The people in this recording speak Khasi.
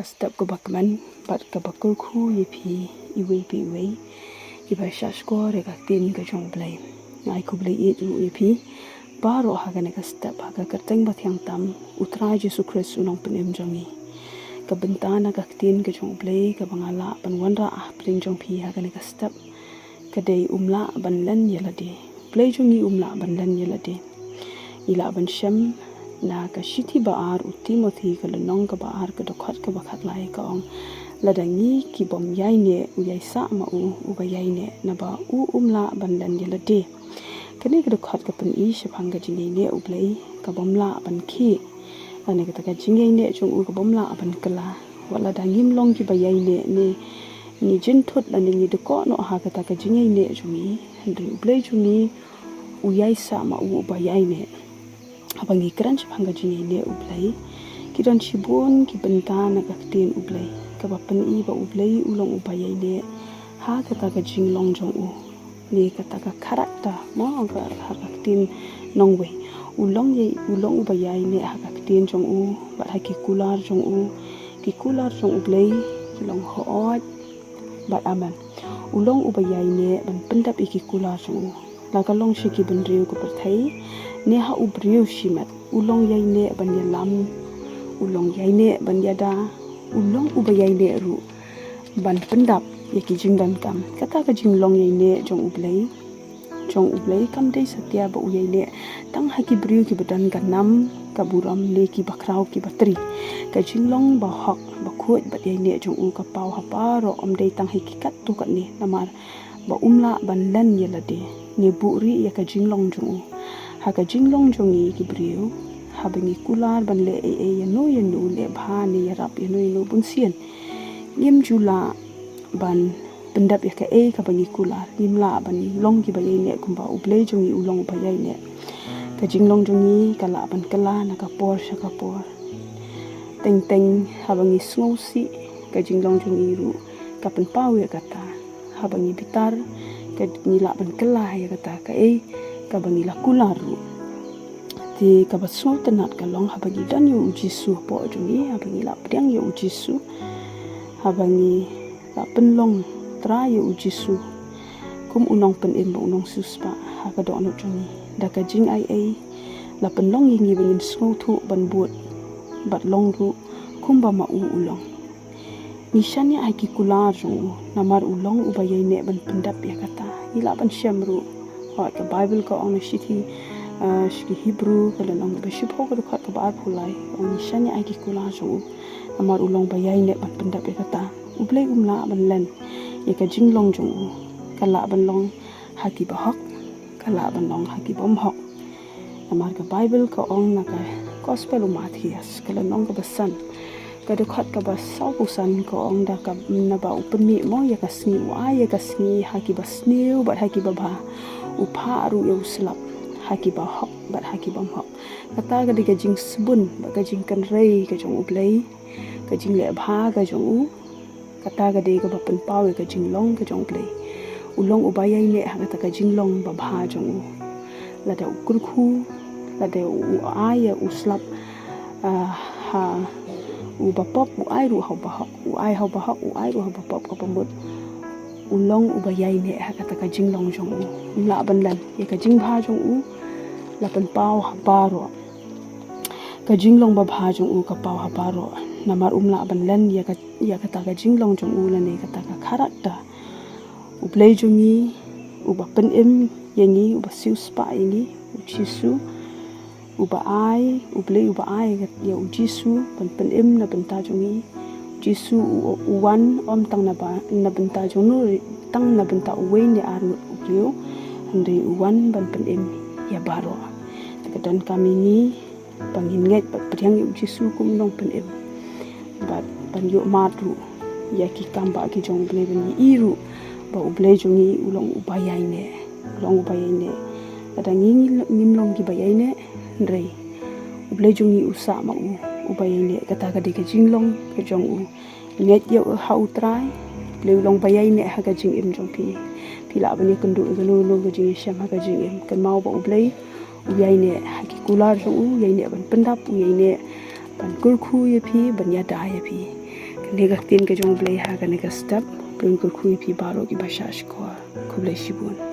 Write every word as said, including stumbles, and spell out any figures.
step kaba kmen bad kaba kyrkhu ïa phi iwei pa iwei iba shahshkor ïa ka ktien ka jong U Blei. Nga ai khublei ïeit ruh ïa phi baroh ha kane ka step ha ka kyrteng ba thiang tam U Trai Jisu Khrist U Nongpynim jong ngi. Ka bynta na ka ktien ka jong U Blei kaba nga lah ban wanrah hapdeng jong phi ha kane ka step ka dei um lah ban len ïa lade. U Blei jong ngi um lah ban len ïa lade. Ngi lah ban shem na ka shithi ba ar u Timothi ka lynnong kaba ar ka dkhot kaba khatlai ka ong, lada ngi ki bym ïaineh u ïaisah ma u uba ïaineh, naba u um lah ban len ïa lade. Kane ka dkhot ka pyni shaphang ka jingïaineh U Blei ka bym lah ban khih. Lane kata ka jingïaineh jong u ka bym lah ban kylla. Wat lada ngim long kiba ïaineh ne ngi jynthut lane ngi dkoh noh ha kata ka jingïaineh jong ngi, hynrei U Blei jong ngi u ïaisah ma u uba ïaineh. Haba ngi kren shaphang ka jingïaineh U Blei, ki don shibun ki bynta na ka ktien U Blei kaba pyni ba U Blei u long uba ïaineh ha kata ka jinglong jong u. Ne kata ka character, mo, ka, ha ka ktien nongwei. U long ïa, u long uba ïaineh ha ka ktien jong u bad ha ki kular jong u. Ki kular jong U Blei ki long hooid bad amen. U long uba ïaineh ban pyndep ïa ki kular jong u. La ka long sha ki bynriew ka pyrthei ne ha u briew shimet, u long ïaineh ban ïalam, u long ïaineh ban ïada, u long uba ïaineh ruh ban pyndap ïa ki jingdonkam. Kata ka jinglong ïaineh jong U Blei, jong U Blei kam dei satia ba u ïaineh tang ha ki briew kiba don ka nam ka burom ne kiba khraw kiba tri. Ka jinglong ba hok ba khuid bad ïaineh jong u ka paw ha baroh, ym dei tang ha ki katto katne, namar ba um lah ban len ïa lade ne buhrieh ïa ka jinglong jong u. Ha ka jinglong jong ngi ki briew, haba ngi kular ban leh ei ei ïano ïano, leh bha ne ïarap ïano ïano bunsien, ngim ju lah ban pyndep ïa kaei kaba ngi kular. Ngim lah ban long kiba ïaineh kumba U Blei jong ngi u long uba ïaineh. Ka jinglong jong ngi ka lah ban kylla na ka por sha ka por. Teng teng haba ngi sngewsih, ka jinglong jong ngi ruh ka pynpaw ïa kata. Haba ngi bitar, ka ngi lah ban kylla ïa kata kaei kaba ngi la kular ruh. Te kaba sngewtynnat ka long haba ngi don ïa U Jisu hapoh jong ngi, haba ngi la pdiang ïa U Jisu, haba ngi la pynlong trai ïa U Jisu kum U Nongpynim bad U Nongsiewspah ha ka dohnud jong ngi, da ka jingai ei la pynlong ïa ngi ba ngin sngewthuh ban bud bad long ruh kumba ma u u long. Ngi shaniah ha ki kular jong u, namar u long uba ïaineh ban pyndep ïa kata. Ngi lah ban shem ruh, hooid, ka Baibl ka ong na shithi, ah, sha ki Hebru ka lynnong ba shiphew ka dkhot kaba arphew lai, ong ngi shaniah ha ki kular jong u, namar u long ba ïaineh ban pyndep ïa kata. U Blei um lah ban len ïa ka jinglong jong u. Ka lah ban long ha kiba hok, ka lah ban long ha ki bym hok. Namar ka Baibl ka ong na ka Gospel u Mathaios ka lynnong kaba san, ka dkhot kaba sawphew san, ka ong da ka, naba u pynmih mo ïa ka sngi, u ai ïa ka sngi ha kiba sniew bad ha kiba bha, u phah ruh ïa u slap ha kiba hok bad ha ki bym hok. Kata ka dei ka jingsbun bad ka jingkynrei ka jong U Blei, ka jingleh bha ka jong u. Kata ka dei kaba pynpaw ïa ka jinglong ka jong U Blei. U long uba ïaineh ha kata ka jinglong ba bha jong u. Lada u kyrkhu, lada u ai ïa u slap, ah, ha uba pop, u ai ruh ha uba hok, u ai ha uba hok, u ai ruh ha uba pop, kaba mut u long uba ïaineh ha kata ka jinglong jong u. Um lah ban len ïa ka jingbha jong u, la pynpaw ha baroh. Ka jinglong ba bha jong u ka paw ha baroh. Namar um lah ban len ïa ka, ïa kata ka jinglong jong u lane kata ka character. U Blei jong ngi, uba pynim ïa ngi, uba siewspah ïa ngi, U Jisu, uba ai, U Blei uba ai ïa U Jisu ban pynim na bynta jong ngi. U Jisu u, u wan ym tang na ba, na bynta jong no, tang na bynta uwei ne ar ngut u briew, hynrei u wan ban pynim ïa baroh. Te ka donkam ïa ngi ba ngin ngeit bad pdiang ïa U Jisu kum u Nongpynim, bad ban ïohmad ruh ïa ki kam ba ki jong U Blei, ban ïohi ruh ba U Blei jong ngi u long uba ïaineh, u long uba ïaineh. Lada ngi, ngi, ngim long kiba ïaineh, hynrei U Blei jong ngi u sah ma u uba ïaineh. Kata ka dei ka jinglong ka jong u. Ngeit ïa u ha U Trai, U Blei u long ba ïaineh ha ka jingim jong phi. Phi lah ban ïakynduh ïa kano kano ka jingïashem ha ka jingim, kynmaw ba U Blei u ïaineh ha ki kular jong u, u ïaineh ban pyndap, u ïaineh ban kyrkhu ïa phi, ban ïada ïa phi. Kane ka ktien ka jong U Blei ha kane ka step. Pynkulkhu ïa phi baroh kiba shah shkor. Khublei shibun.